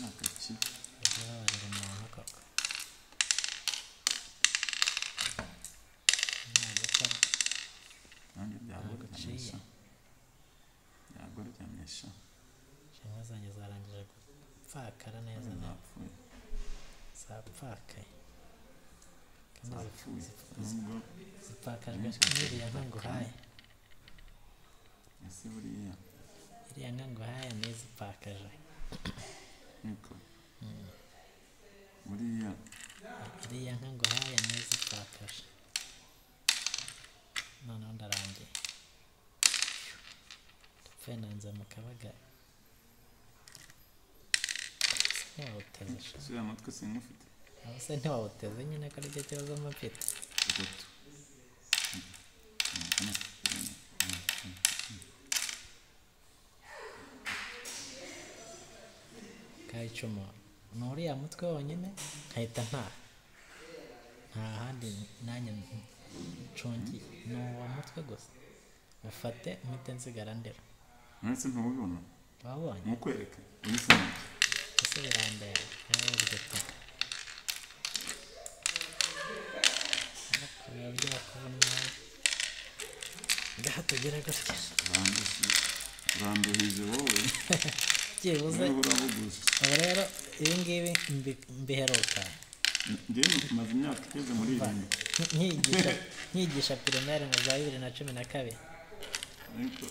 Ni akakibi. Ujye ubabarira umuntu koko. Nagukora. Nanjye Ntabwo byagoranye. uciye. Sha, byagoranye sha. Inka zanjye zarangije gupfakara neza neza. Zapfuye. Zapfakaye kandi Zapfuye nubwo zipfakajwe Nyinshi. n'iriya nka nguhaye. Ese buriya Iriya nka nguhaye niyo izipfakaje. Niko buriya. Iriya nka nguhaye niyo izipfakaje. Noneho ndarangiye, ndapfuye, nanze mu kabaga. Ese ntiwawuteze sha? Ese uriya mutwe sinkufite. Aho se ntiwawuteze nyine, ko aricyo kibazo mba mfite. Atatu, kane, kane. Kayicumu ni uriya mutwe wonyine, nkahita ntaha, nta handi nanjye ncungiye, ni uwo mutwe gusa. Ufate mpite nsigara ndera. Mwese ntubibona. Wabonye? Ntukwereke uyisoma. Ese birandeba wowe uryo pe? Ariko biba byakubona ngaha tugira gutya. Uranduhije wowe. Byibuze. Niba urabuguze. Ubu rero ibi ngibi mbiheruka Njyewe maze imyaka igeze muri 70. Nkigisha primaire mu za 2012. Ariko